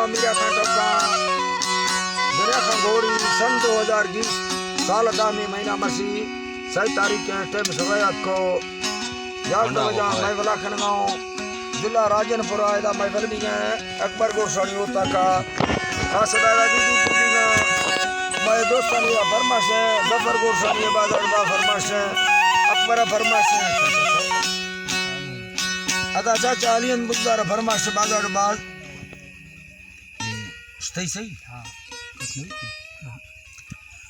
میرا خان ٹوکا، دریا خان گھوڑی، سن دو ہزار بیس، سال دامی، مہینہ مسی، سائیں تاریخ کے ٹائم سویات کو، یاد بجا میں ولا کھنگاؤں، ضلع راجن پورہ، ادا میں ول بھی گئے، اکبر گوسانی ہوتا کا، خاص ادا بھی دو بھی گا، میں دوستانی فرمائش ہے، ظفر گوسانی بازار با فرمائش ہے، اکبر فرمائش ہے، ادا چاچا علی بزدار فرمائش بازار باز۔ شتئی صحیح؟ ہاں۔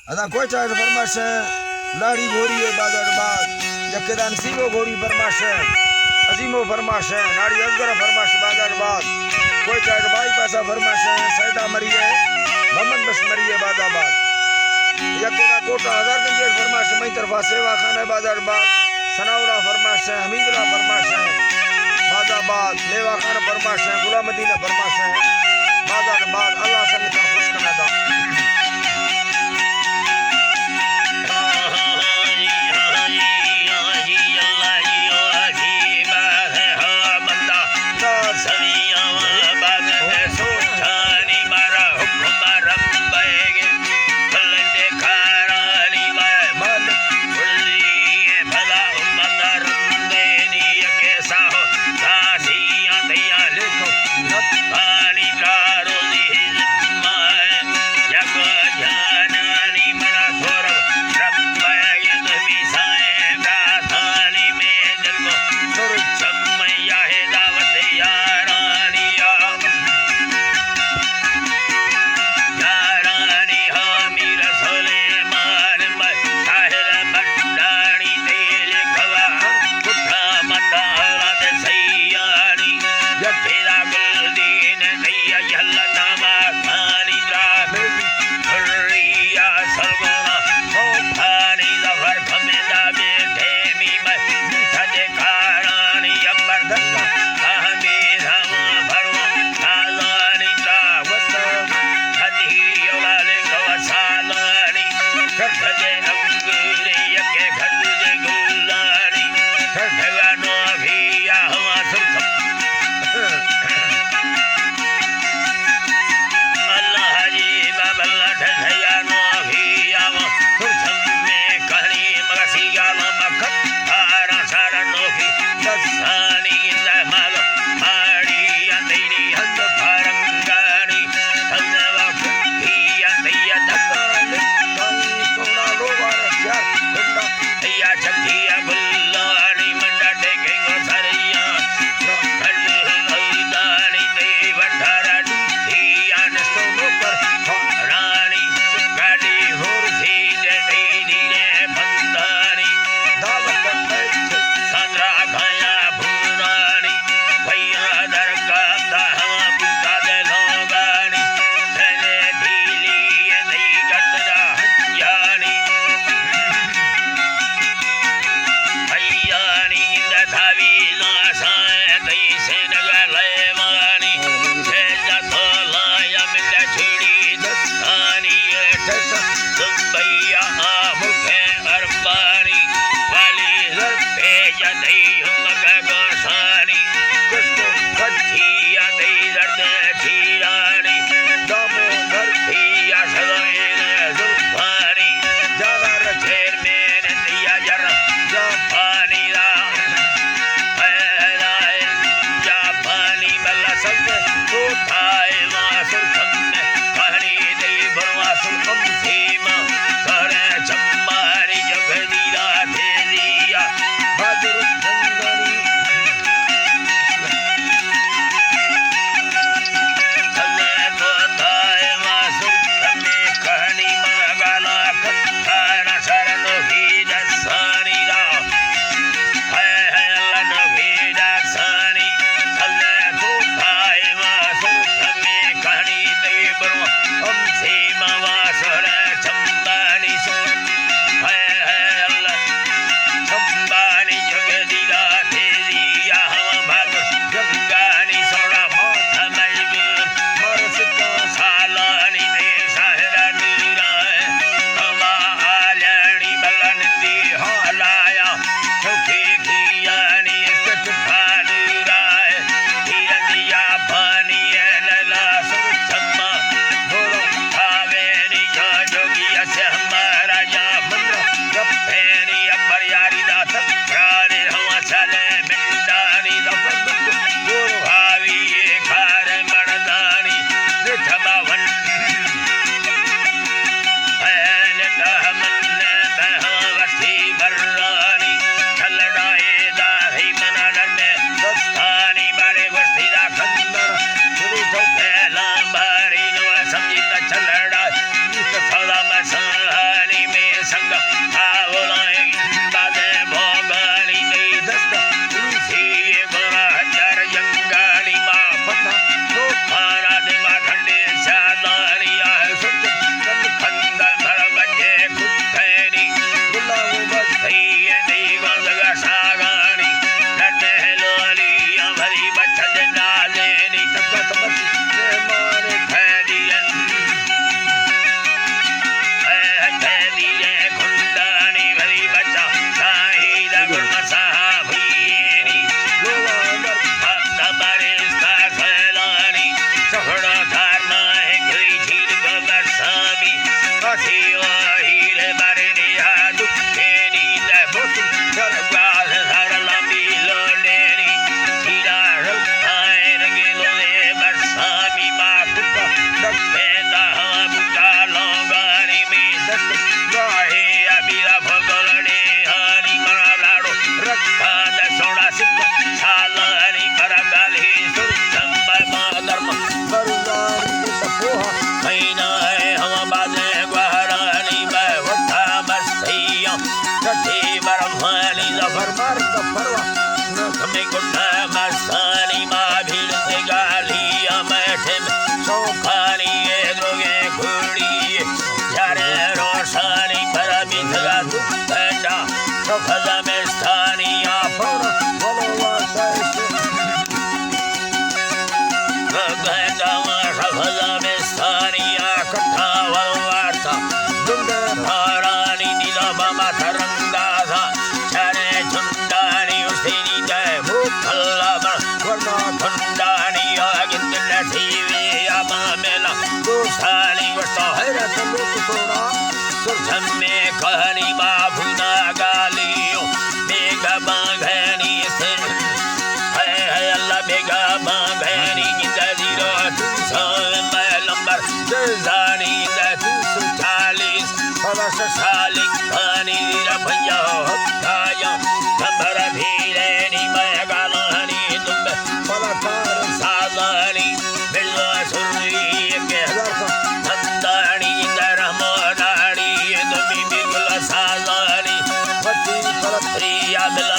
ادا کوئٹہ ءِ فرمائش ہے، لاڑی گھوڑی ءِ بازار باز، یکے دا نصیبو گھوڑی فرمائش ہے، عظیمو فرمائش ہے، ناڑی اصغر فرمائش بازار باز، کوئٹہ ءِ بائی پاسا فرمائش ہے، سیدا مری ہے، محمد بخش مری ہے بازار باز، یکے دا کوٹہ ہزار گنج ءِ فرمائش ہے، مئی طرفا سیوا خان ہے بازار باز، ثناء اللہ فرمائش ہے، حمید اللہ فرمائش ہے، بازار باز، میوا خان فرمائش ہے، غلام مدینہ فرمائش ہے، بازار باز، اللہ سنگتاں خوش کنا دا۔ میں کہانی بابو ناگالیوں، بیگا بانگھنی سے۔ ہے، ہے اللہ بیگا بانگھنی گندہ زیرو، سو میں لمبر جزانی گندہ تین سو چالیس، پلس سالک پانی زیرا پنجاہ کایا، لمبر بھیرینی میں گالانی دمبے، پلکار سالانی، بلو سری کے ہزار سو، نندانی درمو ناڑی، دمی بلو سالانی، پتی پلتری عدل